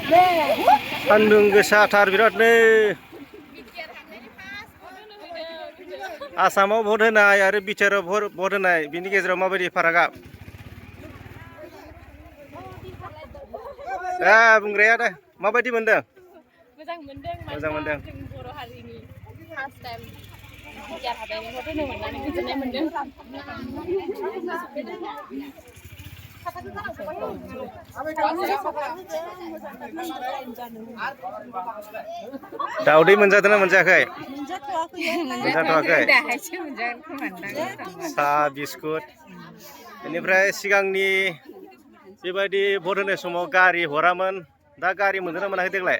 सान्दुं गोसाथार बिरादनो आसामाव भट होनाय आरो बिटिआरआव भट होनाय बिनि गेजेराव माबायदि फारागा बुंग्राया दे माबायदि मोनदों मोजां मोनदों जों बर' हारिनि फार्स्ट टाइम बिटिआर हाबायाव भट होनो मोननानै गोजोननाय मोनदों दाउदै मोनजादोंना मोनजायाखै मोनजाथ'वाखै साहा बिस्कुट बेनिफ्राय सिगांनि बेबायदि भट होनाय समाव गारि हरामोन दा गारि मोनदोंना मोनाखै देग्लाय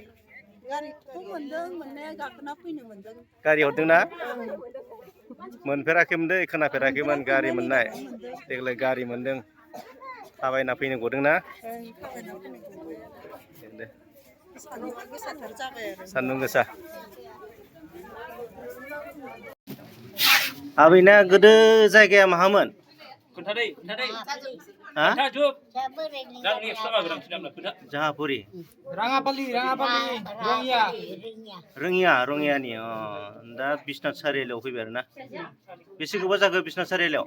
गारि हरदोंना मोनफेराखैमोन दै खोनाफेराखैमोन गारि मोननाय देग्लाय गारि मोनदों थाबायना फैनो गदोंना सान्दुं गोसा आबैना गोदो जायगाया माहामोन जाहापुरि रङियानि दा बिश्वनाथ सारिआलियाव फैबाय आरोना बेसे गोबाव जाखो बिश्वनाथ सारिआलियाव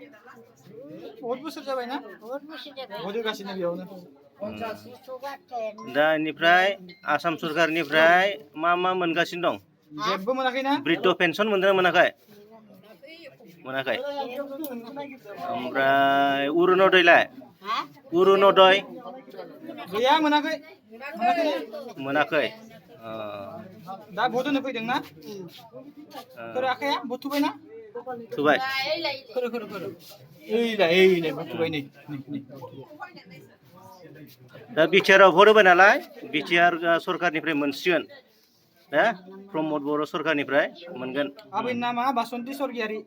बहुत बोसोर जाबायना होगासिनो बेयावनो दा इनिफ्राय आसाम सरकारनिफ्राय मा मोनगासिनो दं जेबो मोनाखैना बृद्ध पेन्सन मोनदोंना मोनाखै मोनाखै ओमफ्राय अरुणोदयलाय अरुणोदय गैया मोनाखै दा भट होनो फैदोंना आखाया भट थुबायना थुबाय दा बिटिआरआव भट होबाय नालाय बिटिआर सरकारनिफ्राय मोनसिगोन दे प्रमद बर' सरकारनिफ्राय मोनगोन आबैनि नामा बासन्ति सरगियारि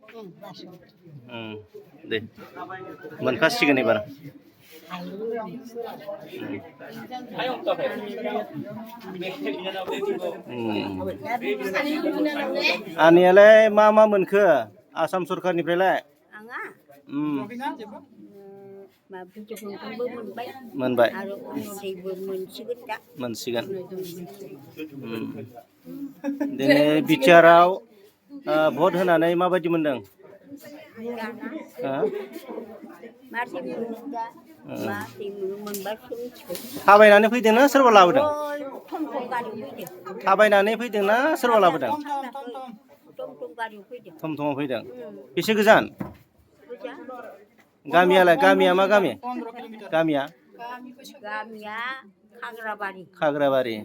दे मोनखासिगोन एबार आनियालाय मा मोनखो आसाम सरकारनिफ्रायलाय मोनबाय मोनसिगोन दिनै बिटिआरआव भट होनानै माबायदि मोनदों थाबायनानै फैदोंना सोरबा लाबोदों थाबायनानै फैदोंना सोरबा लाबोदों थम थमाव फैदों बेसे गोजान गामियालाय गामिया मा गामि गामिया खाग्राबारि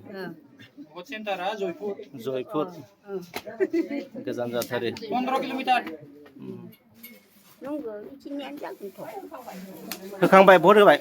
भट सेन्टारा जयपुर गोजान जाथारो 15 किल'मिटार होखांबाय भट होबाय